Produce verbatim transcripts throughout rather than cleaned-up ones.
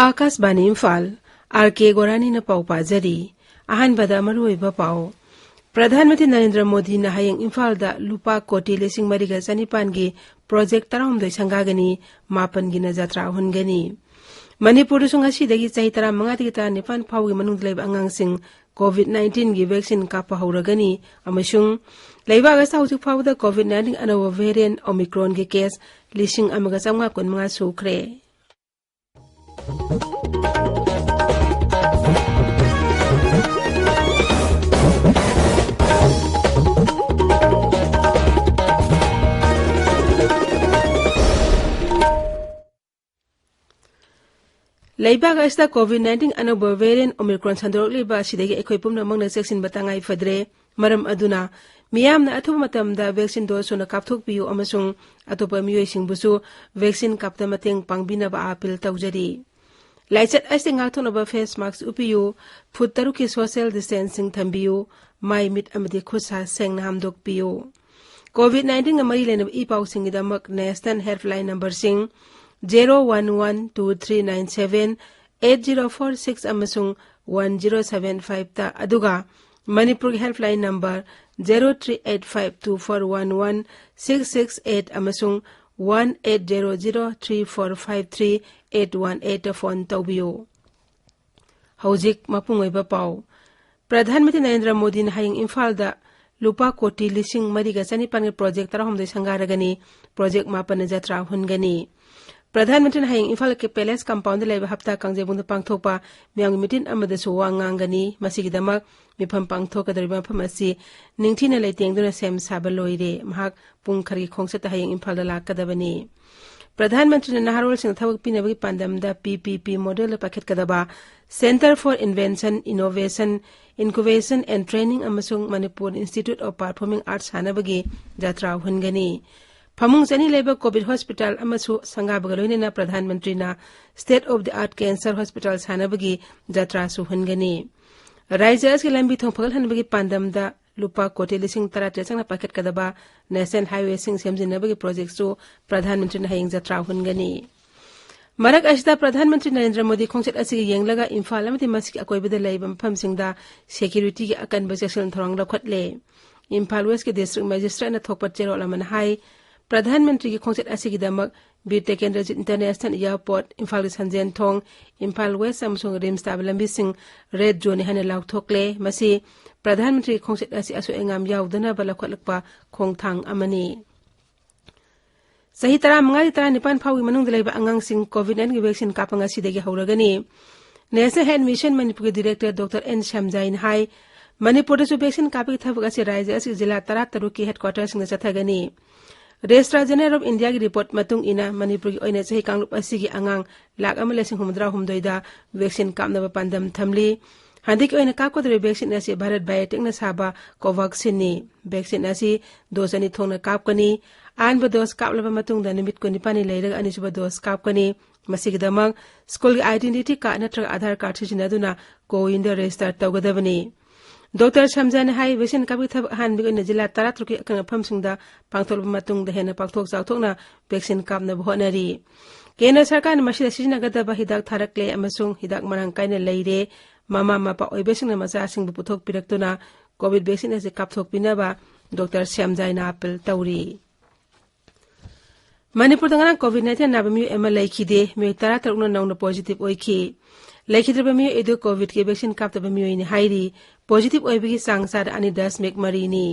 ꯑꯥꯀꯥꯁꯕꯥꯅꯤ Imphal, R ꯀꯦ ꯒꯣꯔꯥꯅꯤꯅ ꯄꯥꯎ ꯄꯥꯖꯔꯤ꯫ ꯑꯍꯥꯟꯕꯗ ꯃꯔꯨꯑꯣꯏꯕ ꯄꯥꯎ꯫ ꯄ꯭ꯔꯙꯥꯟ ꯃꯟꯇ꯭ꯔꯤ ꯅꯔꯦꯟꯗ꯭ꯔ ꯃꯣꯗꯤꯅ ꯍꯌꯦꯡ ꯏꯝꯐꯥꯜꯗ ꯂꯨꯄꯥ ꯀꯣꯇꯤ ꯂꯤꯁꯤꯡ ꯃꯔꯤꯒ ꯆꯅꯤꯄꯥꯟꯒꯤ ꯄ꯭ꯔꯣꯖꯦꯛ ꯇꯔꯥꯍꯨꯝꯗꯣꯏ ꯁꯪꯒꯥꯒꯅꯤ, ꯃꯥꯄꯟꯒꯤꯅ ꯖꯇ꯭ꯔꯥ ꯍꯨꯟꯒꯅꯤ꯫ ꯃꯅꯤꯄꯨꯔꯗꯁꯨ ꯉꯁꯤꯗꯒꯤ ꯆꯍꯤ ꯇꯔꯥꯃꯉꯥꯗꯒꯤ ꯇꯔꯥꯅꯤꯄꯥꯟ ꯐꯥꯎꯒꯤ ꯃꯅꯨꯡꯗ ꯂꯩꯕ ꯑꯉꯥꯡꯁꯤꯡ ꯀꯣꯚꯤꯗ ꯅꯥꯏꯟꯇꯤꯟꯒꯤ ꯚꯦꯛꯁꯤꯟ ꯀꯥꯞꯄ ꯍꯧꯔꯒꯅꯤ ꯑꯃꯁꯨꯡ ꯂꯩꯕꯥꯛ ꯑꯁꯤꯗ ꯍꯧꯖꯤꯛ ꯐꯥꯎꯕꯗ ꯀꯣꯚꯤꯗ ꯅꯥꯏꯟꯇꯤꯟ ꯑꯅꯧꯕ ꯚꯦꯔꯤꯌꯦꯟꯠ ꯑꯣꯃꯤꯀ꯭ꯔꯣꯟꯒꯤ ꯀꯦꯁ ꯂꯤꯁꯤꯡ ꯑꯃꯒ ꯆꯥꯝꯃꯉꯥ ꯀꯨꯟꯃꯉꯥ ꯁꯨꯈ꯭ꯔꯦ꯫ ꯂꯩꯕꯥꯛ ꯑꯁꯤꯗ ꯀꯣꯚꯤꯗ ꯅꯥꯏꯟꯇꯤꯟ ꯑꯅꯧꯕ ꯚꯦꯔꯤꯌꯦꯟꯠ ꯑꯣꯃꯤꯀ꯭ꯔꯣꯟ ꯁꯟꯗꯣꯔꯛꯂꯤꯕ ꯑꯁꯤꯗꯒꯤ ꯑꯩꯈꯣꯏ ꯄꯨꯝꯅꯃꯛꯅ ꯆꯦꯛꯁꯤꯟꯕ ꯇꯉꯥꯏ ꯐꯗ꯭ꯔꯦ꯫ ꯃꯔꯝ ꯑꯗꯨꯅ ꯃꯤꯌꯥꯝꯅ ꯑꯊꯨꯕ ꯃꯇꯝꯗ ꯚꯦꯛꯁꯤꯟ ꯗꯣꯁ ꯁꯨꯅ ꯀꯥꯞꯊꯣꯛꯄꯤꯌꯨ ꯑꯃꯁꯨꯡ ꯑꯇꯣꯞꯄ ꯃꯤꯑꯣꯏꯁꯤꯡꯕꯨꯁꯨ ꯚꯦꯛꯁꯤꯟ ꯀꯥꯞꯇ ꯃꯇꯦꯡ ꯄꯥꯡꯕꯤꯅꯕ ꯑꯥꯄꯤꯜ ꯇꯧꯖꯔꯤ꯫ ꯂꯥꯏꯆꯠ ꯑꯁꯤ ꯉꯥꯛꯊꯣꯛꯅꯕ ꯐꯦꯁ ꯃꯥꯁꯛ ꯎꯞꯄꯤꯌꯨ, ꯐꯨꯠ ꯇꯔꯨꯛꯀꯤ ꯁꯣꯁꯤꯌꯦꯜ ꯗꯤꯁꯇꯦꯟꯁꯤꯡ ꯊꯝꯕꯤꯌꯨ, ꯃꯥꯏ, ꯃꯤꯠ ꯑꯃꯗꯤ ꯈꯨꯠ ꯁꯥ ꯁꯦꯡꯅ ꯍꯥꯝꯗꯣꯛꯄꯤꯌꯨ꯫ ꯀꯣꯚꯤꯗ ꯅꯥꯏꯟꯇꯤꯟꯒ ꯃꯔꯤ ꯂꯩꯅꯕ ꯏ ꯄꯥꯎꯁꯤꯡꯒꯤꯗꯃꯛ ꯅꯦꯁꯅꯦꯜ ꯍꯦꯜꯞꯂꯥꯏꯟ ꯅꯝꯕꯔꯁꯤꯡ zero one one two three nine seven eight zero four six ꯑꯃꯁꯨꯡ ꯋꯥꯟ ꯖꯤꯔꯣ ꯁꯚꯦꯟ ꯐꯥꯏꯚꯇ, ꯑꯗꯨꯒ ꯃꯅꯤꯄꯨꯔꯒꯤ helpline number zero three eight five two four one one six six eight ꯑꯃꯁꯨꯡ one eight zero zero three four five three eight one ꯑꯩꯠꯇ phone ꯇꯧꯕꯤꯌꯨ꯫ ꯍꯧꯖꯤꯛ ꯃꯄꯨꯡ ꯑꯣꯏꯕ ꯄꯥꯎ꯫ ꯄ꯭ꯔꯙꯥꯟ ꯃꯟꯇ꯭ꯔꯤ ꯅꯔꯦꯟꯗ꯭ꯔ ꯃꯣꯗꯤꯅ ꯍꯌꯦꯡ ꯏꯝꯐꯥꯜꯗ ꯂꯨꯄꯥ ꯀꯣꯇꯤ ꯂꯤꯁꯤꯡ ꯃꯔꯤꯒ ꯆꯅꯤꯄꯥꯟꯒꯤ ꯄ꯭ꯔꯣꯖꯦꯛ ꯇꯔꯥꯍꯨꯝꯗꯣꯏ ꯁꯪꯒꯥꯔꯒꯅꯤ, ꯄ꯭ꯔꯣꯖꯦꯛ ꯃꯥꯄꯟꯅ ꯖꯇ꯭ꯔꯥ ꯍꯨꯟꯒꯅꯤ꯫ ꯄ꯭ꯔꯙꯥꯟ ꯃꯟꯇ꯭ꯔꯤꯅ ꯍꯌꯦꯡ ꯏꯝꯐꯥꯜ ꯀꯦ ꯄꯦꯂꯦꯁ ꯀꯝꯄꯥꯎꯟꯗ ꯂꯩꯕ ꯍꯞꯇꯥ ꯀꯥꯡꯖꯩꯕꯨꯡꯗ ꯄꯥꯡꯊꯣꯛꯄ ꯃꯤꯌꯥꯝꯒꯤ ꯃꯤꯇꯤꯟ ꯑꯃꯗꯁꯨ ꯋꯥ ꯉꯥꯡꯒꯅꯤ꯫ ꯃꯁꯤꯒꯤꯗꯃꯛ ꯃꯤꯐꯝ ꯄꯥꯡꯊꯣꯛꯀꯗꯧꯔꯤꯕ ꯃꯐꯝ ꯑꯁꯤ ꯅꯤꯡꯊꯤꯅ ꯂꯩꯇꯦꯡꯗꯨꯅ ꯁꯦꯝ ꯁꯥꯕ ꯂꯣꯏꯔꯦ꯫ ꯃꯍꯥꯛ ꯄꯨꯡ ꯈꯔꯒꯤ ꯈꯣꯡꯆꯠꯇ ꯍꯌꯦꯡ ꯏꯝꯐꯥꯜꯗ ꯂꯥꯛꯀꯗꯕꯅꯤ꯫ ꯄ꯭ꯔꯙꯥꯟ ꯃꯟꯇ꯭ꯔꯤꯅ ꯅꯍꯥꯔꯣꯜꯁꯤꯡꯗ ꯊꯕꯛ ꯄꯤꯅꯕꯒꯤ ꯄꯥꯟꯗꯝꯗ ꯄꯤ ꯄꯤ ꯄꯤ ꯃꯣꯗꯦꯜꯗ ꯄꯥꯏꯈꯠꯀꯗꯕ Centre for Invention, Innovation, Incubation and Training ꯑꯃꯁꯨꯡ Manipur Institute of Performing Arts ꯁꯥꯟꯅꯕꯒꯤ ꯖꯇ꯭ꯔꯥ ꯍꯨꯟꯒꯅꯤ꯫ ꯐꯃꯨꯡ ꯆꯅꯤ ꯂꯩꯕ ꯀꯣꯚꯤꯗ ꯍꯣꯁꯄꯤꯇꯥꯜ ꯑꯃꯁꯨ ꯁꯪꯒꯥꯕꯒ ꯂꯣꯏꯅꯅ ꯄ꯭ꯔꯙꯥꯟ ꯃꯟꯇ꯭ꯔꯤꯅ State of the Art Cancer Hospital ꯁꯥꯟꯅꯕꯒꯤ ꯖꯇ꯭ꯔꯥꯁꯨ ꯍꯨꯟꯒꯅꯤ꯫ ꯔꯥꯏꯖ꯭ꯌ ꯑꯁꯤꯒꯤ ꯂꯝꯕꯤ ꯊꯣꯡ ꯐꯒꯠꯍꯟꯕꯒꯤ ꯄꯥꯟꯗꯝꯗ ꯂꯨꯄꯥ ꯀꯣꯇꯤ ꯂꯤꯁꯤꯡ ꯇꯔꯥꯇꯔꯦꯠ ꯆꯪꯅ ꯄꯥꯏꯈꯠꯀꯗꯕ ꯅꯦꯁꯅꯦꯜ ꯍꯥꯏꯋꯦꯁꯤꯡ ꯁꯦꯝꯖꯤꯟꯅꯕꯒꯤ ꯄ꯭ꯔꯣꯖꯦꯛꯁꯨ ꯄ꯭ꯔꯙꯥꯟ ꯃꯟꯇ꯭ꯔꯤꯅ ꯍꯌꯦꯡ ꯖꯇ꯭ꯔꯥ ꯍꯨꯟꯒꯅꯤ꯫ ꯃꯔꯛ ꯑꯁꯤꯗ ꯄ꯭ꯔꯙꯥꯟ ꯃꯟꯇ꯭ꯔꯤ ꯅꯔꯦꯟꯗ꯭ꯔ ꯃꯣꯗꯤ ꯈꯣꯡꯆꯠ ꯑꯁꯤꯒꯤ ꯌꯦꯡꯂꯒ ꯏꯝꯐꯥꯜ ꯑꯃꯗꯤ ꯃꯁꯤꯒꯤ ꯑꯀꯣꯏꯕꯗ ꯂꯩꯕ ꯃꯐꯝꯁꯤꯡꯗ ꯁꯦꯀ꯭ꯌꯨꯔꯤꯇꯤꯒꯤ ꯑꯀꯟꯕ ꯆꯦꯛꯁꯤꯟ ꯊꯧꯔꯥꯡ ꯂꯧꯈꯠꯂꯦ꯫ ꯏꯝꯐꯥꯜ ꯋꯦꯁꯀꯤ ꯗꯤꯁꯇ꯭ꯔꯤꯛ ꯃꯦꯖꯤꯁꯇ꯭ꯔꯦꯠꯅ ꯊꯣꯛꯄ ꯆꯦꯔꯣꯜ ꯑꯃꯅ ꯍꯥꯏ, ꯄ꯭ꯔꯙꯥꯟ ꯃꯟꯇ꯭ꯔꯤꯒꯤ ꯈꯣꯡꯆꯠ ꯑꯁꯤꯒꯤꯗꯃꯛ ꯕꯤꯔ ꯇꯤꯀꯦꯟꯗ꯭ꯔꯖꯤꯠ ꯏꯟꯇꯔꯅꯦꯁꯅꯦꯜ ꯑꯦꯌꯔꯄꯣꯔꯠ, ꯏꯝꯐꯥꯜꯒꯤ ꯁꯟꯖꯦꯟ ꯊꯣꯡ, ꯏꯝꯐꯥꯜ ꯋꯦꯁ ꯑꯃꯁꯨꯡ ꯔꯤꯝꯁ ꯇꯥꯕ ꯂꯝꯕꯤꯁꯤꯡ ꯔꯦꯗ ꯖꯣꯟꯅꯤ ꯍꯥꯏꯅ ꯂꯥꯎꯊꯣꯛꯂꯦ꯫ ꯃꯁꯤ ꯄ꯭ꯔꯙꯥꯟ ꯃꯟꯇ꯭ꯔꯤꯒꯤ ꯈꯣꯡꯆꯠ ꯑꯁꯤ ꯑꯁꯣꯏ ꯑꯉꯥꯝ ꯌꯥꯎꯗꯅꯕ ꯂꯧꯈꯠꯂꯛꯄ ꯈꯣꯡꯊꯥꯡ ꯑꯃꯅꯤ꯫ ꯆꯍꯤ ꯇꯔꯥꯃꯉꯥꯗꯒꯤ ꯇꯔꯥꯅꯤꯄꯥꯟ ꯐꯥꯎꯒꯤ ꯃꯅꯨꯡꯗ ꯂꯩꯕ ꯑꯉꯥꯡꯁꯤꯡ ꯀꯣꯚꯤꯗ ꯅꯥꯏꯟꯇꯤꯟꯒꯤ ꯚꯦꯛꯁꯤꯟ ꯀꯥꯞꯄ ꯉꯁꯤꯗꯒꯤ ꯍꯧꯔꯒꯅꯤ꯫ ꯅꯦꯁꯅꯦꯜ ꯍꯦꯜꯊ ꯃꯤꯁꯟ ꯃꯅꯤꯄꯨꯔꯒꯤ ꯗꯤꯔꯦꯛꯇꯔ ꯗꯣꯛꯇꯔ ꯑꯦꯟ ꯁ꯭ꯌꯥꯝꯖꯥꯏꯅ ꯍꯥꯏ, ꯃꯅꯤꯄꯨꯔꯗꯁꯨ ꯚꯦꯛꯁꯤꯟ ꯀꯥꯞꯄꯒꯤ ꯊꯕꯛ ꯑꯁꯤ ꯔꯥꯖ꯭ꯌ ꯑꯁꯤꯒꯤ ꯖꯤꯂꯥ ꯇꯔꯥꯇꯔꯨꯛꯀꯤ ꯍꯦꯗꯀ꯭ꯋꯥꯇꯔꯁꯤꯡꯗ ꯆꯠꯊꯒꯅꯤ꯫ Registrar General of Indiaꯒꯤ ꯔꯤꯄꯣꯔꯠ ꯃꯇꯨꯡ ꯏꯟꯅ ꯃꯅꯤꯄꯨꯔꯒꯤ ꯑꯣꯏꯅ ꯆꯍꯤ ꯀꯥꯡꯂꯨꯞ ꯑꯁꯤꯒꯤ ꯑꯉꯥꯡ ꯂꯥꯈ ꯑꯃ ꯂꯤꯁꯤꯡ ꯍꯨꯝꯐꯨꯇꯔꯥꯍꯨꯝꯗꯣꯏꯗ ꯚꯦꯛꯁꯤꯟ ꯀꯥꯞꯅꯕ ꯄꯥꯟꯗꯝ ꯊꯝꯂꯤ꯫ ꯍꯟꯗꯛꯀꯤ ꯑꯣꯏꯅ ꯀꯥꯞꯀꯗꯧꯔꯤꯕ ꯚꯦꯛꯁꯤꯟ ꯑꯁꯤ ꯚꯥꯔꯠ ꯕꯥꯌꯣꯇꯦꯛꯅ ꯁꯥꯕ ꯀꯣꯚꯥꯛꯁꯤꯟꯅꯤ꯫ ꯚꯦꯛꯁꯤꯟ ꯑꯁꯤ ꯗꯣꯁ ꯑꯅꯤ ꯊꯣꯛꯅ ꯀꯥꯞꯀꯅꯤ꯫ ꯑꯍꯥꯟꯕ ꯗꯣꯁ ꯀꯥꯞꯂꯕ ꯃꯇꯨꯡꯗ ꯅꯨꯃꯤꯠ ꯀꯨꯟꯅꯤꯄꯥꯟꯅꯤ ꯂꯩꯔꯒ ꯑꯅꯤꯁꯨꯕ ꯗꯣꯁ ꯀꯥꯞꯀꯅꯤ꯫ ꯃꯁꯤꯒꯤꯗꯃꯛ ꯁ꯭ꯀꯨꯜꯒꯤ identity card ꯅꯠꯇ꯭ꯔꯒ ꯑꯥꯙꯥꯔ ꯀꯥꯔꯗ ꯁꯤꯖꯤꯟꯅꯗꯨꯅ ꯀꯣꯋꯤꯟꯗ ꯔꯦꯖꯤꯁꯇꯔ ꯇꯧꯒꯗꯕꯅꯤ꯫ ꯗꯣꯛꯇꯔ ꯁ꯭ꯌꯥꯝꯖꯥꯏꯅ ꯍꯥꯏ, ꯚꯦꯛꯁꯤꯟ ꯀꯥꯞꯄꯒꯤ ꯊꯕꯛ ꯑꯍꯥꯟꯕꯒꯤ ꯑꯣꯏꯅ ꯖꯤꯂꯥ ꯇꯔꯥꯇꯔꯨꯛꯀꯤ ꯑꯀꯛꯅꯕ ꯃꯐꯝꯁꯤꯡꯗ ꯄꯥꯡꯊꯣꯛꯂꯕ ꯃꯇꯨꯡꯗ ꯍꯦꯟꯅ ꯄꯥꯛꯊꯣꯛ ꯆꯥꯎꯊꯣꯛꯅ ꯚꯦꯛꯁꯤꯟ ꯀꯥꯞꯅꯕ ꯍꯣꯠꯅꯔꯤ꯫ ꯀꯦꯟꯗ꯭ꯔ ꯁꯔꯀꯥꯔꯅ ꯃꯁꯤꯗ ꯁꯤꯖꯤꯟꯅꯒꯗꯕ ꯍꯤꯗꯥꯛ ꯊꯥꯔꯛꯂꯦ ꯑꯃꯁꯨꯡ ꯍꯤꯗꯥꯛ ꯃꯔꯥꯡ ꯀꯥꯏꯅ ꯂꯩꯔꯦ꯫ ꯃꯃꯥ ꯃꯄꯥ ꯑꯣꯏꯕꯁꯤꯡꯅ ꯃꯆꯥꯁꯤꯡꯕꯨ ꯄꯨꯊꯣꯛꯄꯤꯔꯛꯇꯨꯅ ꯀꯣꯚꯤꯗ ꯚꯦꯛꯁꯤꯟ ꯑꯁꯤ ꯀꯥꯞꯊꯣꯛꯄꯤꯅꯕ ꯗꯣꯛꯇꯔ ꯁ꯭ꯌꯥꯝꯖꯥꯏꯅ ꯑꯥꯄꯤꯜ ꯇꯧꯔꯤ꯫ ꯃꯅꯤꯄꯨꯔꯗ ꯉꯔꯥꯡ ꯀꯣꯚꯤꯗ ꯅꯥꯏꯟꯇꯤꯟ ꯅꯥꯕ ꯃꯤꯑꯣꯏ ꯑꯃ ꯂꯩꯈꯤꯗꯦ꯫ ꯃꯤꯑꯣꯏ ꯇꯔꯥꯇꯔꯨꯛꯅ ꯅꯧꯅ ꯄꯣꯖꯤꯇꯤꯚ ꯑꯣꯏꯈꯤ꯫ ꯂꯩꯈꯤꯗ꯭ꯔꯕ ꯃꯤꯑꯣꯏ ꯑꯗꯨ ꯀꯣꯚꯤꯗꯀꯤ ꯚꯦꯛꯁꯤꯟ ꯀꯥꯞꯇꯕ ꯃꯤꯑꯣꯏꯅꯤ ꯍꯥꯏꯔꯤ꯫ ꯄꯣꯖꯤꯇꯤꯚ ꯑꯣꯏꯕꯒꯤ ꯆꯥꯡ ꯆꯥꯗ ꯑꯅꯤ ꯗꯁꯃꯤꯛ ꯃꯔꯤꯅꯤ꯫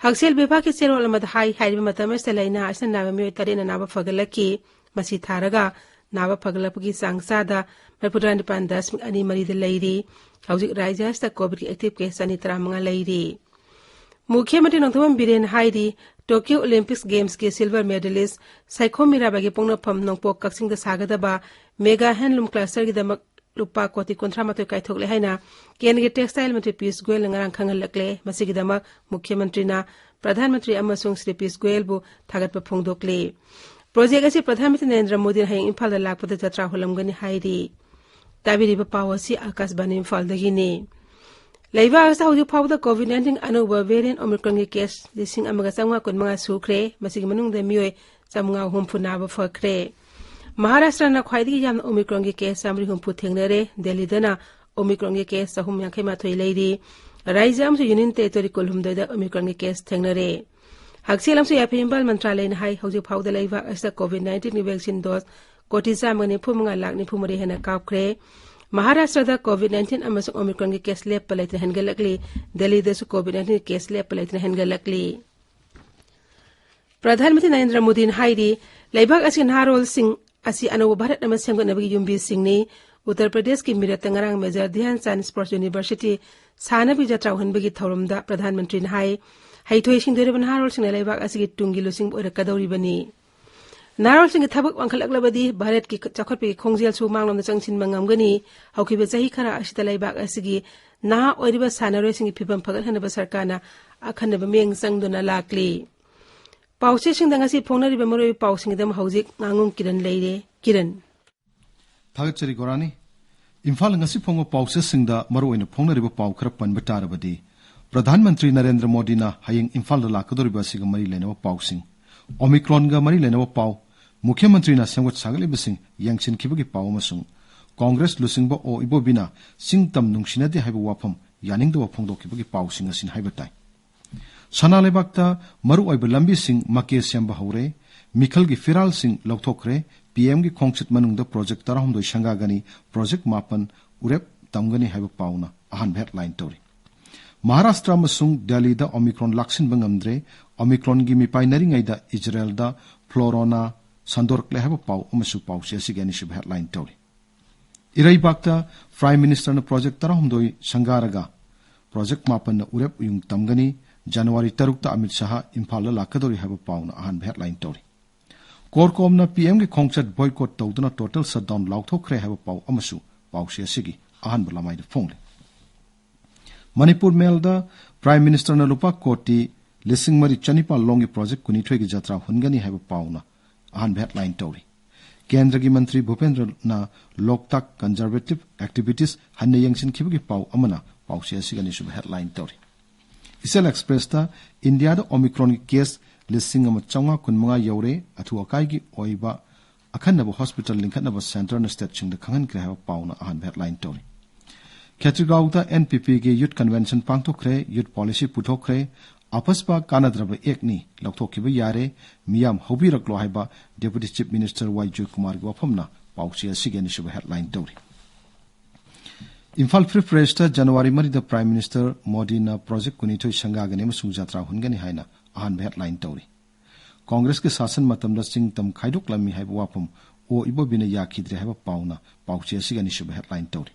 ꯍꯛꯁꯦꯜ ꯕꯤꯚꯥꯒꯀꯤ ꯆꯦꯔꯣꯜ ꯑꯃꯗ ꯍꯥꯏ, ꯍꯥꯏꯔꯤꯕ ꯃꯇꯝ ꯑꯁꯤꯗ ꯂꯥꯏꯅꯥ ꯑꯁꯤꯅ ꯅꯥꯕ ꯃꯤꯑꯣꯏ ꯇꯔꯦꯠꯅ ꯅꯥꯕ ꯐꯒꯠꯂꯛꯈꯤ꯫ ꯃꯁꯤ ꯊꯥꯔꯒ ꯅꯥꯕ ꯐꯒꯠꯂꯛꯄꯒꯤ ꯆꯥꯡ ꯆꯥꯗ ꯃꯔꯤꯐꯨꯇꯔꯥ ꯅꯤꯄꯥꯟ ꯗꯁꯃꯤꯛ ꯑꯅꯤ ꯃꯔꯤꯗ ꯂꯩꯔꯤ꯫ ꯍꯧꯖꯤꯛ ꯔꯥꯖ꯭ꯌ ꯑꯁꯤꯗ ꯀꯣꯚꯤꯗꯀꯤ ꯑꯦꯛꯇꯤꯚ ꯀꯦꯁ ꯆꯅꯤ ꯇꯔꯥꯃꯉꯥ ꯂꯩꯔꯤ꯫ ꯃꯨꯈ꯭ꯌ ꯃꯟꯇ꯭ꯔꯤ ꯅꯣꯡꯊꯣꯝꯕꯝ ꯕꯤꯔꯦꯟ ꯍꯥꯏꯔꯤ, ꯇꯣꯀ꯭ꯌꯣ ꯑꯣꯂꯤꯝꯄꯤꯛꯁ ꯒꯦꯝꯁꯀꯤ ꯁꯤꯜꯚꯔ ꯃꯦꯗꯥꯂꯤꯁ ꯁꯥꯏꯈꯣꯝ ꯃꯤꯔꯥꯕꯥꯏꯒꯤ ꯄꯣꯛꯅꯐꯝ ꯅꯣꯡꯄꯣꯛ ꯀꯛꯆꯤꯡꯗ ꯁꯥꯒꯗꯕ ꯃꯦꯒꯥ ꯍꯦꯟꯂꯨꯝ ꯀ꯭ꯂꯁꯇꯔꯒꯤꯗꯃꯛ ꯂꯨꯄꯥ ꯀꯣꯇꯤ ꯀꯨꯟꯊ꯭ꯔꯥ ꯃꯥꯊꯣꯏ ꯀꯥꯏꯊꯣꯛꯂꯦ ꯍꯥꯏꯅ ꯀꯦꯟꯗ꯭ꯔꯒꯤ ꯇꯦꯛꯁꯇꯥꯏꯜ ꯃꯟꯇ꯭ꯔꯤ ꯄꯤꯌꯨꯁ ꯒꯣꯌꯜꯅ ꯉꯔꯥꯡ ꯈꯪꯍꯜꯂꯛꯂꯦ꯫ ꯃꯁꯤꯒꯤꯗꯃꯛ ꯃꯨꯈ꯭ꯌ ꯃꯟꯇ꯭ꯔꯤꯅ ꯄ꯭ꯔꯙꯥꯟ ꯃꯟꯇ꯭ꯔꯤ ꯑꯃꯁꯨꯡ ꯁ꯭ꯔꯤ ꯄꯤꯌꯨꯁ ꯒꯣꯌꯦꯜꯕꯨ ꯊꯥꯒꯠꯄ ꯐꯣꯡꯗꯣꯛꯂꯤ꯫ ꯄ꯭ꯔꯣꯖꯦꯛ ꯑꯁꯤ ꯄ꯭ꯔꯙꯥꯟ ꯃꯟꯇ꯭ꯔꯤ ꯅꯔꯦꯟꯗ꯭ꯔ ꯃꯣꯗꯤꯅ ꯍꯌꯦꯡ ꯏꯝꯐꯥꯜꯗ ꯂꯥꯛꯄꯗ ꯖꯇ꯭ꯔꯥ ꯍꯧꯔꯝꯒꯅꯤ ꯍꯥꯏꯔꯤ꯫ ꯇꯥꯕꯤꯔꯤꯕ ꯄꯥꯎ ꯑꯁꯤ ꯑꯀꯥꯁꯕꯥꯅꯤ ꯏꯝꯐꯥꯜꯗꯒꯤꯅꯤ꯫ ꯂꯩꯕꯥꯛ ꯑꯁꯤꯗ ꯍꯧꯖꯤꯛ ꯐꯥꯎꯕꯗ COVID nineteen ꯑꯅꯧꯕ variant Omicronꯒꯤ case ꯂꯤꯁꯤꯡ ꯑꯃꯒ ꯆꯥꯝꯃꯉꯥ ꯀꯨꯟꯃꯉꯥ ꯁꯨꯈ꯭ꯔꯦ꯫ ꯃꯁꯤꯒꯤ ꯃꯅꯨꯡꯗ ꯃꯤꯑꯣꯏ ꯆꯥꯝꯃꯉꯥ ꯍꯨꯝꯐꯨ ꯅꯥꯕ ꯐꯈ꯭ꯔꯦ꯫ ꯃꯍꯥꯔꯥꯁꯇ꯭ꯔꯅ ꯈ꯭ꯋꯥꯏꯗꯒꯤ ꯌꯥꯝꯅ Omicronꯒꯤ case ꯆꯥꯃꯔꯤ ꯍꯨꯝꯐꯨ ꯊꯦꯡꯅꯔꯦ꯫ ꯗꯦꯜꯂꯤꯗꯅ Omicronꯒꯤ case ꯆꯍꯨꯝ ꯌꯥꯡꯈꯩ ꯃꯥꯊꯣꯏ ꯂꯩꯔꯤ꯫ ꯔꯥꯖ꯭ꯌ ꯑꯃꯁꯨꯡ Union Territory ꯀꯨꯟꯍꯨꯝꯗꯣꯏꯗ Omicronꯒꯤ case ꯊꯦꯡꯅꯔꯦ꯫ ꯍꯛꯁꯦꯜ ꯑꯃꯁꯨꯡ ꯌꯥꯏꯐ ꯏꯝꯐꯥꯜ ꯃꯟꯇ꯭ꯔꯥꯂꯌꯅ ꯍꯥꯏ, ꯍꯧꯖꯤꯛ ꯐꯥꯎꯕꯗ ꯂꯩꯕꯥꯛ ꯑꯁꯤꯗ COVID nineteenꯒꯤ vaccine dose ꯀꯣꯇꯤ ꯆꯥꯝꯃꯒ ꯅꯤꯐꯨ ꯃꯉꯥ ꯂꯥꯈ ꯅꯤꯐꯨ ꯃꯔꯤ ꯍꯦꯟꯅ ꯀꯥꯞꯈ꯭ꯔꯦ꯫ ꯃꯍꯥꯔꯥꯁꯇ꯭ꯔꯗ COVID nineteen ꯑꯃꯁꯨꯡ Omicronꯒꯤ case ꯂꯦꯞꯄ ꯂꯩꯇꯅ ꯍꯦꯟꯒꯠꯂꯛꯂꯤ꯫ ꯗꯦꯜꯂꯤꯗꯁꯨ COVID nineteen case ꯂꯦꯞꯄ ꯂꯩꯇꯅ ꯍꯦꯟꯒꯠꯂꯛꯂꯤ꯫ ꯄ꯭ꯔꯙꯥꯟ ꯃꯟꯇ꯭ꯔꯤ ꯅꯔꯦꯟꯗ꯭ꯔ ꯃꯣꯗꯤꯅ ꯍꯥꯏꯔꯤ, ꯂꯩꯕꯥꯛ ꯑꯁꯤꯒꯤ ꯅꯍꯥꯔꯣꯜꯁꯤꯡ ꯑꯁꯤ ꯑꯅꯧꯕ ꯚꯥꯔꯠ ꯑꯃ ꯁꯦꯝꯒꯠꯅꯕꯒꯤ ꯌꯨꯝꯕꯤꯁꯤꯡꯅꯤ꯫ ꯎꯠꯇꯔ ꯄ꯭ꯔꯗꯦꯁꯀꯤ ꯃꯤꯔꯠꯇ ꯉꯔꯥꯡ ꯃꯦꯖꯔ ꯙ꯭ꯌꯥꯟ ꯆꯥꯟꯗ Sports University ꯁꯥꯟꯅꯕꯒꯤ ꯖꯇ꯭ꯔꯥ ꯎꯍꯟꯕꯒꯤ ꯊꯧꯔꯝꯗ ꯄ꯭ꯔꯙꯥꯟ ꯃꯟꯇ꯭ꯔꯤꯅ ꯍꯥꯏ, ꯍꯩꯊꯣꯏ ꯁꯤꯡꯊꯣꯏꯔꯕ ꯅꯍꯥꯔꯣꯜꯁꯤꯡꯅ ꯂꯩꯕꯥꯛ ꯑꯁꯤꯒꯤ ꯇꯨꯡꯒꯤ ꯂꯨꯆꯤꯡꯕ ꯑꯣꯏꯔꯛꯀꯗꯧꯔꯤꯕꯅꯤ꯫ ꯅꯍꯥꯔꯣꯜꯁꯤꯡꯒꯤ ꯊꯕꯛ ꯋꯥꯡꯈꯠꯂꯛꯂꯕꯗꯤ ꯚꯥꯔꯠꯀꯤ ꯆꯥꯎꯈꯠꯄꯒꯤ ꯈꯣꯡꯖꯦꯜꯁꯨ ꯃꯥꯡꯂꯣꯝꯗ ꯆꯪꯁꯤꯟꯕ ꯉꯝꯒꯅꯤ꯫ ꯍꯧꯈꯤꯕ ꯆꯍꯤ ꯈꯔ ꯑꯁꯤꯗ ꯂꯩꯕꯥꯛ ꯑꯁꯤꯒꯤ ꯅꯍꯥ ꯑꯣꯏꯔꯤꯕ ꯁꯥꯟꯅꯔꯣꯏꯁꯤꯡꯒꯤ ꯐꯤꯕꯝ ꯐꯒꯠꯍꯟꯅꯕ ꯁꯔꯀꯥꯔꯅ ꯑꯈꯟꯅꯕ ꯃꯤꯠꯌꯦꯡ ꯆꯪꯗꯨꯅ ꯂꯥꯛꯂꯤ꯫ ꯄꯥꯎꯆꯦꯁꯤꯡꯗ ꯉꯁꯤ ꯐꯣꯡꯅꯔꯤꯕ ꯃꯔꯨꯑꯣꯏꯕ ꯄꯥꯎꯁꯤꯡꯒꯤꯗꯃꯛ ꯍꯧꯖꯤꯛ ꯉꯥꯉꯣꯝ ꯀꯤꯔꯟ ꯂꯩꯔꯦ꯫ ꯀꯤꯔꯟ꯫ ꯊꯥꯒꯠꯆꯔꯤ ꯒꯣꯔꯥꯅꯤ꯫ ꯏꯝꯐꯥꯜ ꯉꯁꯤ ꯐꯣꯡꯕ ꯄꯥꯎꯆꯦꯁꯤꯡꯗ ꯃꯔꯨꯑꯣꯏꯅ ꯐꯣꯡꯅꯔꯤꯕ ꯄꯥꯎ ꯈꯔ ꯄꯟꯕ ꯇꯥꯔꯕꯗꯤ, ꯄ꯭ꯔꯙꯥꯟ ꯃꯟꯇ꯭ꯔꯤ ꯅꯔꯦꯟꯗ꯭ꯔ ꯃꯣꯗꯤꯅ ꯍꯌꯦꯡ ꯏꯝꯐꯥꯜꯗ ꯂꯥꯛꯀꯗꯧꯔꯤꯕ ꯑꯁꯤꯒ ꯃꯔꯤ ꯂꯩꯅꯕ ꯄꯥꯎꯁꯤꯡ, ꯑꯣꯃꯤꯀ꯭ꯔꯣꯟꯒ ꯃꯔꯤ ꯂꯩꯅꯕ ꯄꯥꯎ, ꯃꯨꯈ꯭ꯌ ꯃꯟꯇ꯭ꯔꯤꯅ ꯁꯦꯝꯒꯠ ꯁꯥꯒꯠꯂꯤꯕꯁꯤꯡ ꯌꯦꯡꯁꯤꯟꯈꯤꯕꯒꯤ ꯄꯥꯎ ꯑꯃꯁꯨꯡ ꯀꯣꯡꯒ꯭ꯔꯦꯁ ꯂꯨꯆꯤꯡꯕ ꯑꯣ ꯏꯕꯣꯕꯤꯅ ꯆꯤꯡ ꯇꯝ ꯅꯨꯡꯁꯤꯅꯗꯦ ꯍꯥꯏꯕ ꯋꯥꯐꯝ ꯌꯥꯅꯤꯡꯗꯕ ꯐꯣꯡꯗꯣꯛꯈꯤꯕꯒꯤ ꯄꯥꯎꯁꯤꯡ ꯑꯁꯤꯅꯤ ꯍꯥꯏꯕ ꯇꯥꯏ꯫ ꯁꯅꯥ ꯂꯩꯕꯥꯛꯇ ꯃꯔꯨꯑꯣꯏꯕ ꯂꯝꯕꯤꯁꯤꯡ ꯃꯀꯦ ꯁꯦꯝꯕ ꯍꯧꯔꯦ, ꯃꯤꯈꯜꯒꯤ ꯐꯤꯔꯥꯜꯁꯤꯡ ꯂꯧꯊꯣꯛꯈ꯭ꯔꯦ, ꯄꯤ ꯑꯦꯝꯒꯤ ꯈꯣꯡꯆꯠ ꯃꯅꯨꯡꯗ ꯄ꯭ꯔꯣꯖꯦꯛ ꯇꯔꯥꯍꯨꯝꯗꯣꯏ ꯁꯪꯒꯥꯒꯅꯤ, ꯄ꯭ꯔꯣꯖꯦꯛ ꯃꯥꯄꯟ ꯎꯔꯦꯞ ꯇꯝꯒꯅꯤ ꯍꯥꯏꯕ ꯄꯥꯎꯅ ꯑꯍꯥꯟꯕ ꯍꯦꯗꯂꯥꯏꯟ ꯇꯧꯔꯤ꯫ ꯃꯍꯥꯔꯥꯁꯇ꯭ꯔ ꯑꯃꯁꯨꯡ ꯗꯦꯜꯂꯤꯗ ꯑꯣꯃꯤꯀ꯭ꯔꯣꯟ ꯂꯥꯛꯁꯤꯟꯕ ꯉꯝꯗ꯭ꯔꯦ, ꯑꯣꯃꯤꯀ꯭ꯔꯣꯟꯒꯤ ꯃꯤꯄꯥꯏꯅꯔꯤꯉꯩꯗ ꯏꯖꯔꯦꯜꯗ ꯐ꯭ꯂꯣꯔꯣꯅꯥ ꯁꯟꯗꯣꯔꯛꯂꯦ ꯍꯥꯏꯕ ꯄꯥꯎ ꯑꯃꯁꯨ ꯄꯥꯎꯆꯦ ꯑꯁꯤꯒꯤ ꯑꯅꯤꯁꯨꯕ ꯍꯦꯗꯂꯥꯏꯟ ꯇꯧꯔꯤ꯫ ꯏꯔꯩꯕꯥꯛꯇ ꯄ꯭ꯔꯥꯏꯝ ꯃꯤꯅꯤꯁꯇꯔꯅ ꯄ꯭ꯔꯣꯖꯦꯛ ꯇꯔꯥꯍꯨꯝꯗꯣꯏ ꯁꯪꯒꯥꯔꯒ ꯄ꯭ꯔꯣꯖꯦꯛ ꯃꯥꯄꯟꯅ ꯎꯔꯦꯞ ꯎꯌꯨꯡ ꯇꯝꯒꯅꯤ, ꯖꯅꯋꯥꯔꯤ ꯇꯔꯨꯛꯇ ꯑꯃꯤꯠ ꯁꯥꯍ ꯏꯝꯐꯥꯜꯗ ꯂꯥꯛꯀꯗꯧꯔꯤ ꯍꯥꯏꯕ ꯄꯥꯎꯅ ꯑꯍꯥꯟꯕ ꯍꯦꯗꯂꯥꯏꯟ ꯇꯧꯔꯤ꯫ ꯀꯣꯔꯀꯣꯝꯅ ꯄꯤ ꯑꯦꯝꯒꯤ ꯈꯣꯡꯆꯠ ꯕꯣꯏꯀꯣꯠ ꯇꯧꯗꯨꯅ ꯇꯣꯇꯦꯜ ꯁꯠꯗꯥꯎꯟ ꯂꯥꯎꯊꯣꯛꯈ꯭ꯔꯦ ꯍꯥꯏꯕ ꯄꯥꯎ ꯑꯃꯁꯨ ꯄꯥꯎꯆꯦ ꯑꯁꯤꯒꯤ ꯑꯍꯥꯟꯕ ꯂꯃꯥꯏꯗ ꯐꯣꯡꯂꯤ꯫ ꯃꯅꯤꯄꯨꯔ ꯃꯦꯜꯗ ꯄ꯭ꯔꯥꯏꯝ ꯃꯤꯅꯤꯁꯇꯔꯅ ꯂꯨꯄꯥ ꯀꯣꯇꯤ ꯂꯤꯁꯤꯡ ꯃꯔꯤ ꯆꯅꯤꯄꯥꯜ ꯂꯣꯝꯒꯤ ꯄ꯭ꯔꯣꯖꯦꯛ ꯀꯨꯟꯅꯤꯊꯣꯏꯒꯤ ꯖꯇ꯭ꯔꯥ ꯍꯨꯟꯒꯅꯤ ꯍꯥꯏꯕ ꯄꯥꯎꯅ ꯑꯍꯥꯟꯕ ꯍꯦꯗꯂꯥꯏꯟ ꯇꯧꯔꯤ꯫ ꯀꯦꯟꯗ꯭ꯔꯒꯤ ꯃꯟꯇ꯭ꯔꯤ ꯚꯨꯄꯦꯟꯗ꯭ꯔꯅ ꯂꯣꯛꯇꯥꯛ ꯀꯟꯖꯔꯚꯦꯇꯤꯚ ꯑꯦꯛꯇꯤꯚꯤꯇꯤꯁ ꯍꯟꯅ ꯌꯦꯡꯁꯤꯟꯈꯤꯕꯒꯤ ꯄꯥꯎ ꯑꯃꯅ ꯄꯥꯎꯆꯦ ꯑꯁꯤꯒꯤ ꯑꯅꯤꯁꯨꯕ ꯍꯦꯗꯂꯥꯏꯟ ꯇꯧꯔꯤ꯫ ꯏꯆꯦꯜ ꯑꯦꯛꯁꯄ꯭ꯔꯦꯁꯇ ꯏꯟꯗꯤꯌꯥꯗ ꯑꯣꯃꯤꯀ꯭ꯔꯣꯟꯒꯤ ꯀꯦꯁ ꯂꯤꯁꯤꯡ ꯑꯃ ꯆꯥꯝꯃꯉꯥ ꯀꯨꯟꯃꯉꯥ ꯌꯧꯔꯦ꯫ ꯑꯊꯨ ꯑꯀꯥꯏꯒꯤ ꯑꯣꯏꯕ ꯑꯈꯟꯅꯕ ꯍꯣꯁꯄꯤꯇꯥꯜ ꯂꯤꯡꯈꯠꯅꯕ ꯁꯦꯟꯇꯔꯅ ꯁ꯭ꯇꯦꯠꯁꯤꯡꯗ ꯈꯪꯍꯟꯈ꯭ꯔꯦ ꯍꯥꯏꯕ ꯄꯥꯎꯅ ꯑꯍꯥꯟꯕ ꯍꯦꯗꯂꯥꯏꯟ ꯇꯧꯔꯤ꯫ ꯈꯦꯇ꯭ꯔꯤꯒꯥꯎꯗ ꯑꯦꯟ ꯄꯤ ꯄꯤꯒꯤ ꯌꯨꯠ ꯀꯟꯚꯦꯟꯁꯟ ꯄꯥꯡꯊꯣꯛꯈ꯭ꯔꯦ, ꯌꯨꯠ ꯄꯣꯂꯤꯁꯤ ꯄꯨꯊꯣꯛꯈ꯭ꯔꯦ, ꯑꯄꯁꯄ ꯀꯥꯟꯅꯗ꯭ꯔꯕ ꯑꯦꯛꯅꯤ, ꯂꯧꯊꯣꯛꯈꯤꯕ ꯌꯥꯔꯦ, ꯃꯤꯌꯥꯝ ꯍꯧꯕꯤꯔꯛꯂꯣ ꯍꯥꯏꯕ ꯗꯦꯄꯨꯇꯤ ꯆꯤꯐ ꯃꯤꯅꯤꯁꯇꯔ ꯋꯥꯏ ꯖꯣꯏꯀꯨꯃꯥꯔꯒꯤ ꯋꯥꯐꯝꯅ ꯄꯥꯎꯆꯦ ꯑꯁꯤꯒꯤ ꯑꯅꯤꯁꯨꯕ ꯍꯦꯗꯂꯥꯏꯟ ꯇꯧꯔꯤ꯫ ꯏꯝꯐꯥꯜ ꯐ꯭ꯔꯤ ꯄ꯭ꯔꯦꯁꯇ ꯖꯅꯋꯥꯔꯤ ꯃꯔꯤꯗ ꯄ꯭ꯔꯥꯏꯝ ꯃꯤꯅꯤꯁꯇꯔ ꯃꯣꯗꯤꯅ ꯄ꯭ꯔꯣꯖꯦꯛ ꯀꯨꯟꯅꯤꯊꯣꯏ ꯁꯪꯒꯥꯒꯅꯤ ꯑꯃꯁꯨꯡ ꯖꯇ꯭ꯔꯥ ꯍꯨꯟꯒꯅꯤ ꯍꯥꯏꯅ ꯑꯍꯥꯟꯕ ꯍꯦꯗꯂꯥꯏꯟ ꯇꯧꯔꯤ꯫ ꯀꯣꯡꯒ꯭ꯔꯦꯁꯀꯤ ꯁꯥꯁꯟ ꯃꯇꯝꯗ ꯆꯤꯡ ꯇꯝ ꯈꯥꯏꯗꯣꯛꯂꯝꯃꯤ ꯍꯥꯏꯕ ꯋꯥꯐꯝ ꯑꯣ ꯏꯕꯣꯕꯤꯅ ꯌꯥꯈꯤꯗ꯭ꯔꯦ ꯍꯥꯏꯕ ꯄꯥꯎꯅ ꯄꯥꯎꯆꯦ ꯑꯁꯤꯒꯤ ꯑꯅꯤꯁꯨꯕ ꯍꯦꯗꯂꯥꯏꯟ ꯇꯧꯔꯤ꯫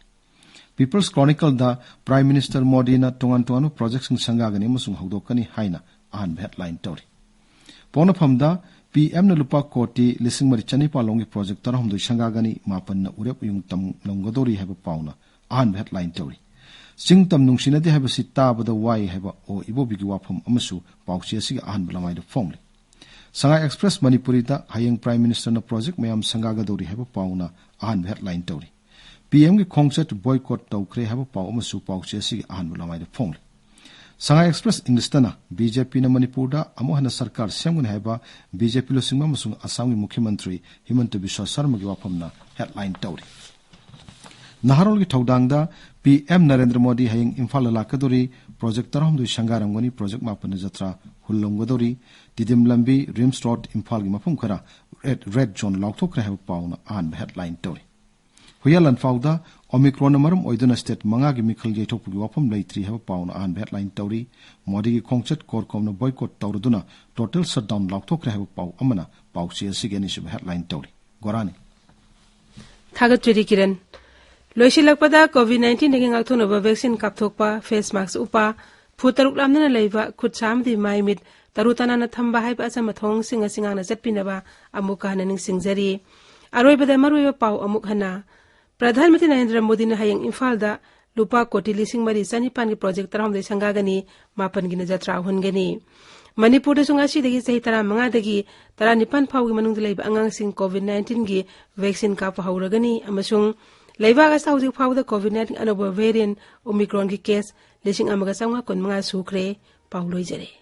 ꯄꯤꯄꯜꯁ ꯀ꯭ꯔꯣꯅꯤꯀꯜꯗ ꯄ꯭ꯔꯥꯏꯝ ꯃꯤꯅꯤꯁꯇꯔ ꯃꯣꯗꯤꯅ ꯇꯣꯉꯥꯟ ꯇꯣꯉꯥꯟꯕ ꯄ꯭ꯔꯣꯖꯦꯛꯁꯤꯡ ꯁꯪꯒꯥꯒꯅꯤ ꯑꯃꯁꯨꯡ ꯍꯧꯗꯣꯛꯀꯅꯤ ꯍꯥꯏꯅ ꯑꯍꯥꯟꯕ ꯍꯦꯗꯂꯥꯏꯟ ꯇꯧꯔꯤ꯫ ꯄꯣꯛꯅꯐꯝꯗ ꯄꯤ ꯑꯦꯝꯅ ꯂꯨꯄꯥ ꯀꯣꯇꯤ ꯂꯤꯁꯤꯡ ꯃꯔꯤ ꯆꯅꯤꯄꯥꯜ ꯂꯣꯝꯒꯤ ꯄ꯭ꯔꯣꯖꯦꯛ ꯇꯔꯥꯍꯨꯝꯗꯣꯏ ꯁꯪꯒꯥꯒꯅꯤ, ꯃꯥꯄꯟꯅ ꯎꯔꯦꯞ ꯎꯌꯨꯡ ꯇꯝꯂꯝꯒꯗꯧꯔꯤ ꯍꯥꯏꯕ ꯄꯥꯎꯅ ꯑꯍꯥꯟꯕ ꯍꯦꯗꯂꯥꯏꯟ ꯇꯧꯔꯤ꯫ ꯆꯤꯡ ꯇꯝ ꯅꯨꯡꯁꯤꯅꯗꯦ ꯍꯥꯏꯕꯁꯤ ꯇꯥꯕꯗ ꯋꯥꯏ ꯍꯥꯏꯕ ꯑꯣ ꯏꯕꯣꯕꯤꯒꯤ ꯋꯥꯐꯝ ꯑꯃꯁꯨ ꯄꯥꯎꯆꯦ ꯑꯁꯤꯒꯤ ꯑꯍꯥꯟꯕ ꯂꯃꯥꯏꯗ ꯐꯣꯡꯂꯤ꯫ ꯁꯉꯥꯏ ꯑꯦꯛꯁꯄ꯭ꯔꯦꯁ ꯃꯅꯤꯄꯨꯔꯤꯗ ꯍꯌꯦꯡ ꯄ꯭ꯔꯥꯏꯝ ꯃꯤꯅꯤꯁꯇꯔꯅ ꯄ꯭ꯔꯣꯖꯦꯛ ꯃꯌꯥꯝ ꯁꯪꯒꯥꯒꯗꯧꯔꯤ ꯍꯥꯏꯕ ꯄꯥꯎꯅ ꯑꯍꯥꯟꯕ ꯍꯦꯗꯂꯥꯏꯟ ꯇꯧꯔꯤ꯫ ꯄꯤ ꯑꯦꯝꯒꯤ ꯈꯣꯡꯆꯠ ꯕꯣꯏꯀꯣꯠ ꯇꯧꯈ꯭ꯔꯦ ꯍꯥꯏꯕ ꯄꯥꯎ ꯑꯃꯁꯨ ꯄꯥꯎꯆꯦ ꯑꯁꯤꯒꯤ ꯑꯍꯥꯟꯕ ꯂꯃꯥꯏꯗ ꯐꯣꯡꯂꯤ꯫ ꯁꯉꯥꯏ ꯑꯦꯛꯁꯄ꯭ꯔꯦꯁ ꯏꯪꯂꯤꯁꯇꯅ ꯕꯤ ꯖꯦ ꯄꯤꯅ ꯃꯅꯤꯄꯨꯔꯗ ꯑꯃꯨꯛ ꯍꯟꯅ ꯁꯔꯀꯥꯔ ꯁꯦꯝꯒꯅꯤ ꯍꯥꯏꯕ ꯕꯤ ꯖꯦ ꯄꯤ ꯂꯨꯆꯤꯡꯕ ꯑꯃꯁꯨꯡ ꯑꯁꯥꯝꯒꯤ ꯃꯨꯈ꯭ꯌ ꯃꯟꯇ꯭ꯔꯤ ꯍꯤꯃꯟꯇ ꯕꯤꯁ꯭ꯋ ꯁꯔꯃꯒꯤ ꯋꯥꯐꯝꯅ ꯍꯦꯗꯂꯥꯏꯟ ꯇꯧꯔꯤ꯫ ꯅꯍꯥꯔꯣꯜꯒꯤ ꯊꯧꯗꯥꯡꯗ ꯄꯤ ꯑꯦꯝ ꯅꯔꯦꯟꯗ꯭ꯔ ꯃꯣꯗꯤ ꯍꯌꯦꯡ ꯏꯝꯐꯥꯜꯗ ꯂꯥꯛꯀꯗꯧꯔꯤ꯫ ꯄ꯭ꯔꯣꯖꯦꯛ ꯇꯔꯥꯍꯨꯝꯗꯣꯏ ꯁꯪꯒꯥꯔꯝꯒꯅꯤ꯫ ꯄ꯭ꯔꯣꯖꯦꯛ ꯃꯥꯄꯟꯅ ꯖꯇ꯭ꯔꯥ ꯍꯨꯜꯂꯝꯒꯗꯧꯔꯤ꯫ ꯇꯤꯗꯤꯝ ꯂꯝꯕꯤ, ꯔꯤꯝꯁ ꯔꯣꯗ, ꯏꯝꯐꯥꯜꯒꯤ ꯃꯐꯝ ꯈꯔ ꯔꯦꯗ, ꯔꯦꯗ ꯖꯣꯟ ꯂꯥꯎꯊꯣꯛꯈ꯭ꯔꯦ ꯍꯥꯏꯕ ꯄꯥꯎꯅ ꯑꯍꯥꯟꯕ ꯍꯦꯗꯂꯥꯏꯟ ꯇꯧꯔꯤ꯫ ꯍꯨꯏꯌꯥ ꯂꯥꯟꯐꯥꯎꯗ ꯑꯣꯃꯤꯀ꯭ꯔꯣꯟꯅ ꯃꯔꯝ ꯑꯣꯏꯗꯨꯅ ꯁ꯭ꯇꯦꯠ ꯃꯉꯥꯒꯤ ꯃꯤꯈꯜ ꯌꯩꯊꯣꯛꯄꯒꯤ ꯋꯥꯐꯝ ꯂꯩꯇ꯭ꯔꯤ ꯍꯥꯏꯕ ꯄꯥꯎꯅ ꯑꯍꯥꯟꯕ ꯍꯦꯗꯂꯥꯏꯟ ꯇꯧꯔꯤ꯫ ꯃꯣꯗꯤꯒꯤ ꯈꯣꯡꯆꯠ ꯀꯣꯔꯀꯣꯝꯅ ꯕꯣꯏꯀꯣꯠ ꯇꯧꯔꯗꯨꯅ ꯇꯣꯇꯦꯜ ꯁꯠꯗꯥꯎꯟ ꯂꯥꯎꯊꯣꯛꯈ꯭ꯔꯦ ꯍꯥꯏꯕ ꯄꯥꯎ ꯑꯃꯅ ꯄꯥꯎꯆꯦ ꯑꯁꯤꯒꯤ ꯑꯅꯤꯁꯨꯕ ꯍꯦꯗꯂꯥꯏꯟ ꯇꯧꯔꯤ꯫ ꯒꯣꯔꯥꯅꯤ꯫ ꯊꯥꯒꯠꯆꯔꯤ ꯀꯤꯔꯟ꯫ ꯂꯣꯏꯁꯤꯜꯂꯛꯄꯗ ꯀꯣꯚꯤꯗ ꯅꯥꯏꯟꯇꯤꯟꯗꯒꯤ ꯉꯥꯛꯊꯣꯛꯅꯕ ꯚꯦꯛꯁꯤꯟ ꯀꯥꯞꯊꯣꯛꯄ, ꯐꯦꯁ ꯃꯥꯛꯁ ꯎꯞꯄ, ꯐꯨꯠ ꯇꯔꯨꯛ ꯂꯥꯞꯅꯅ ꯂꯩꯕ, ꯈꯨꯠ ꯁꯥ ꯑꯃꯗꯤ ꯃꯥꯏ ꯃꯤꯠ ꯇꯔꯨ ꯇꯅꯥꯟꯅ ꯊꯝꯕ ꯍꯥꯏꯕ ꯑꯆꯝꯕ ꯊꯧꯑꯣꯡꯁꯤꯡ ꯑꯁꯤ ꯉꯥꯛꯅ ꯆꯠꯄꯤꯅꯕ ꯑꯃꯨꯛꯀ ꯍꯟꯅ ꯅꯤꯡꯁꯤꯡꯖꯔꯤ꯫ ꯑꯔꯣꯏꯕꯗ ꯃꯔꯨꯑꯣꯏꯕ ꯄꯥꯎ ꯑꯃꯨꯛ ꯍꯟꯅ꯫ ꯄ꯭ꯔꯙꯥꯟ ꯃꯟꯇ꯭ꯔꯤ ꯅꯔꯦꯟꯗ꯭ꯔ ꯃꯣꯗꯤꯅ ꯍꯌꯦꯡ ꯏꯝꯐꯥꯜꯗ ꯂꯨꯄꯥ ꯀꯣꯇꯤ ꯂꯤꯁꯤꯡ ꯃꯔꯤ ꯆꯅꯤꯄꯥꯟꯒꯤ ꯄ꯭ꯔꯣꯖꯦꯛ ꯇꯔꯥꯍꯨꯝꯗꯣꯏ ꯁꯪꯒꯥꯒꯅꯤ, ꯃꯥꯄꯟꯒꯤꯅ ꯖꯇ꯭ꯔꯥ ꯍꯨꯟꯒꯅꯤ꯫ ꯃꯅꯤꯄꯨꯔꯗꯁꯨ ꯉꯁꯤꯗꯒꯤ ꯆꯍꯤ ꯇꯔꯥꯃꯉꯥꯗꯒꯤ ꯇꯔꯥꯅꯤꯄꯥꯟ ꯐꯥꯎꯒꯤ ꯃꯅꯨꯡꯗ ꯂꯩꯕ ꯑꯉꯥꯡꯁꯤꯡ ꯀꯣꯚꯤꯗ ꯅꯥꯏꯟꯇꯤꯟꯒꯤ ꯚꯦꯛꯁꯤꯟ ꯀꯥꯞꯄ ꯍꯧꯔꯒꯅꯤ ꯑꯃꯁꯨꯡ ꯂꯩꯕꯥꯛ ꯑꯁꯤꯗ ꯍꯧꯖꯤꯛ ꯐꯥꯎꯕꯗ ꯀꯣꯚꯤꯗ ꯅꯥꯏꯟꯇꯤꯟ ꯑꯅꯧꯕ ꯚꯦꯔꯤꯌꯦꯟ ꯑꯣꯃꯤꯀ꯭ꯔꯣꯟꯒꯤ ꯀꯦꯁ ꯂꯤꯁꯤꯡ ꯑꯃꯒ ꯆꯥꯝꯃꯉꯥ ꯀꯨꯟꯃꯉꯥ ꯁꯨꯈ꯭ꯔꯦ꯫ ꯄꯥꯎ ꯂꯣꯏꯖꯔꯦ꯫